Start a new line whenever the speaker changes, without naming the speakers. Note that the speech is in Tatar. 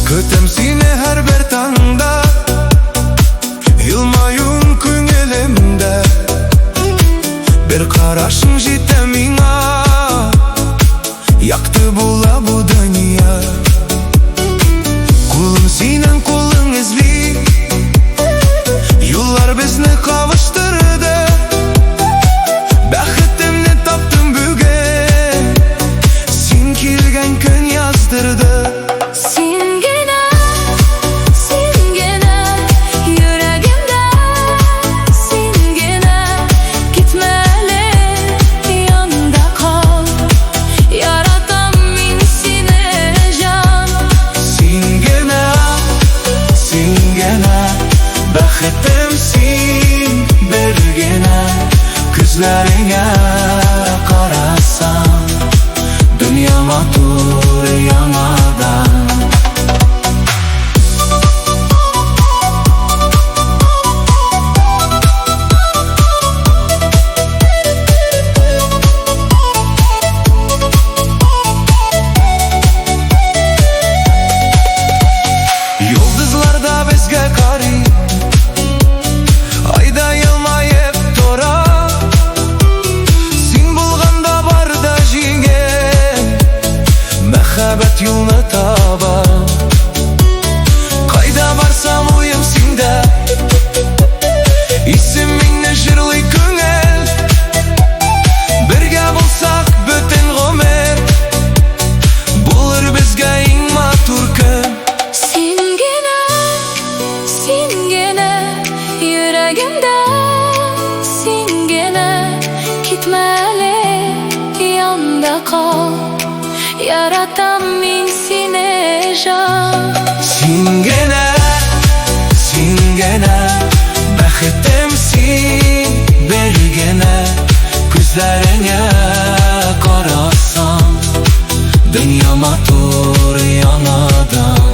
Көтәм сине һәрбер таңда, Елмаюың күңелемдә. Бер карашың җитә миңа, Якты була бу дөнья. Кулым синең кулың эзли, Юллар безне кавыштырды. Бәхетемне таптым бүген, Син килгән көн яздырды.
Син генә, син генә, йөрәгемдә, син генә, китмә әле, янда кал. Яратам мин сине, җан.
Син генә, син генә, Бәхетем син бер генә. Күзләреңә карасам, Дөнья матур яңадан. Йолдызлар да безгә карый, Ай да елмаеп тора. Син булганда бар да җиңел, Мәхәббәт юлны таба. Кайда барсам, уем синдә, Исемеңне җырлый күңел. Бергә булсак бөтен гомер, Булыр безгә иң матур көн.
Син генә, син генә, йөрәгемдә, син генә, китмә әле, янда кал. Яратам мин сине, җан.
Син генә, син генә, Бәхетем син бер генә. Күзләреңә карасам, Дөнья матур яңадан.